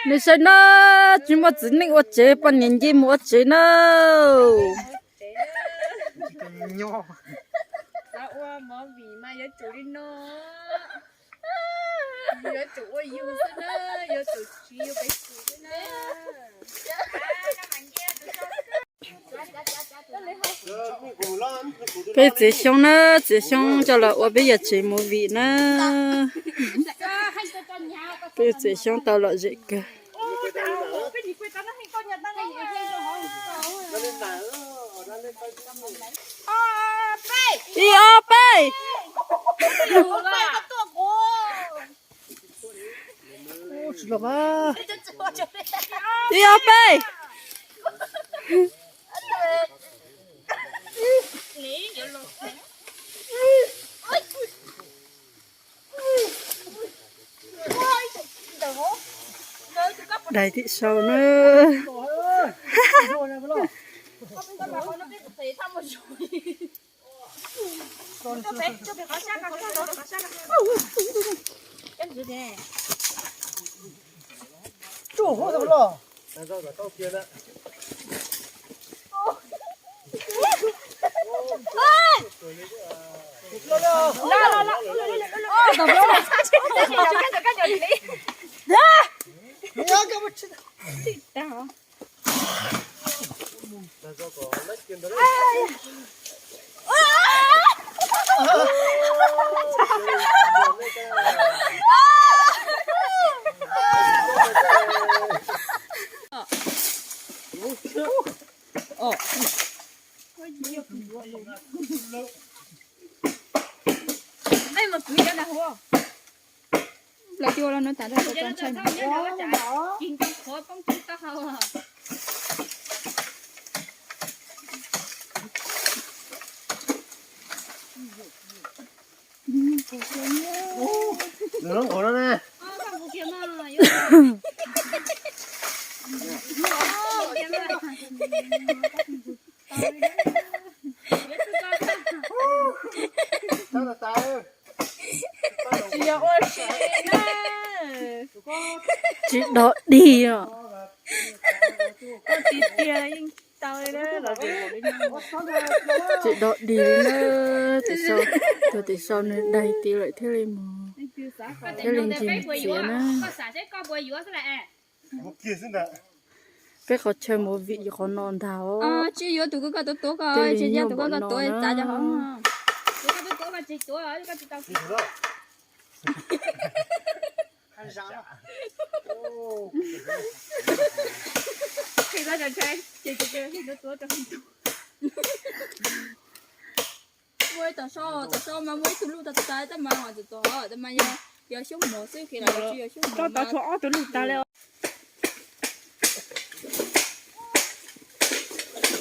Nws saib na, tsis muaj txiv neej ua tsev, poj niam nce mus ua tsev na. Peb txiv xyoob na, txiv xyoob coj los ua peb yawm txiv movie na. Peb txiv xyoob tau lom zem kawg. Ib ob peb. Ib ob peb. Daig tim sau na. Lawv cua los no tas, Tsis dog dig os. Tsis dog dig li na. Tus tim sau nws daig ti lawm thiaj li mus, thiaj li nce mus txiav na. Peb qhov chaw mus vim qhov no ntag os. Tsis yuav tus koj, koj tuav tuav koj, tsis yog tus koj, koj tuav txav cov hauv. Muaj ib tom sau, tom sau mas muaj ib tug luj tas tas tab mas, tom tom tab mas yog, yog xyoob mos xwb, kis los tsis yog xyoob mos. Tso tod tshuav ob tug luj tas li.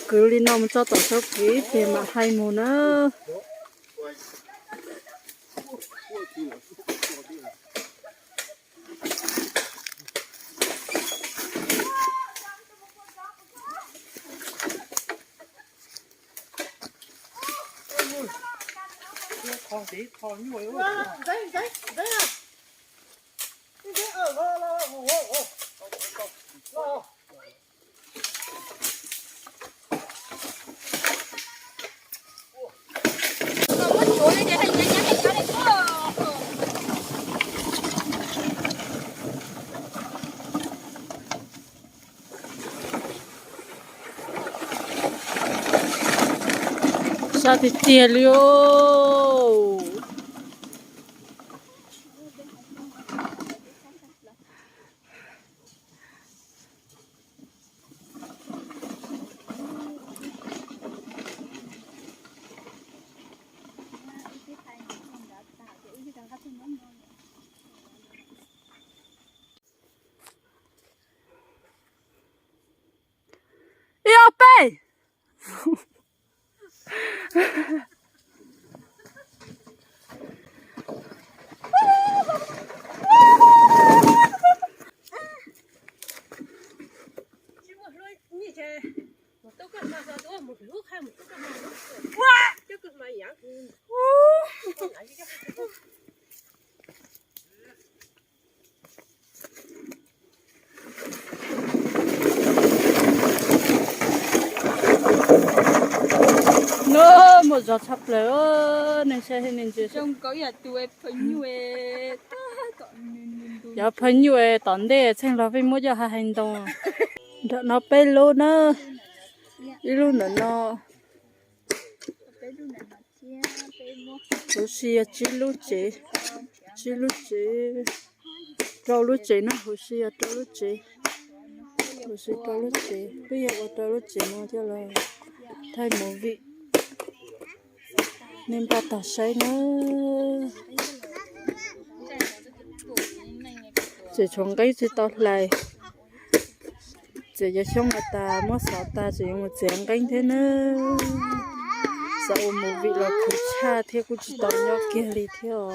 Kwv li no mus tso tom sau kwv ces mam hais mus na. Sab tiag tiag li os. Ib ob peb. Zos tshaj plaws, nej saib, nej ntsia, cov phaw nyuj tom ntej txheej los pheej muab coj hais hais ntoo. Nram no peb lub na, ib lub ntawm no. Huv si yog tsib lub tsev, tsib lub tsev, rau lub tsev na, huv si yog rau lub tsev, huv si rau lub tsev, peb yog ua rau lub tsev no thiab los thaij movie. Nej npaj tog saib na. Tseem tshuav nqeeb tsis tau hlais, tseem yog xyoob no tas muab xov tas tseem yuav mus txiav nqeeb thiab na. Xav ua movie los khuv tshaj thiab kuj tsis tau nyob kiag li thiab os.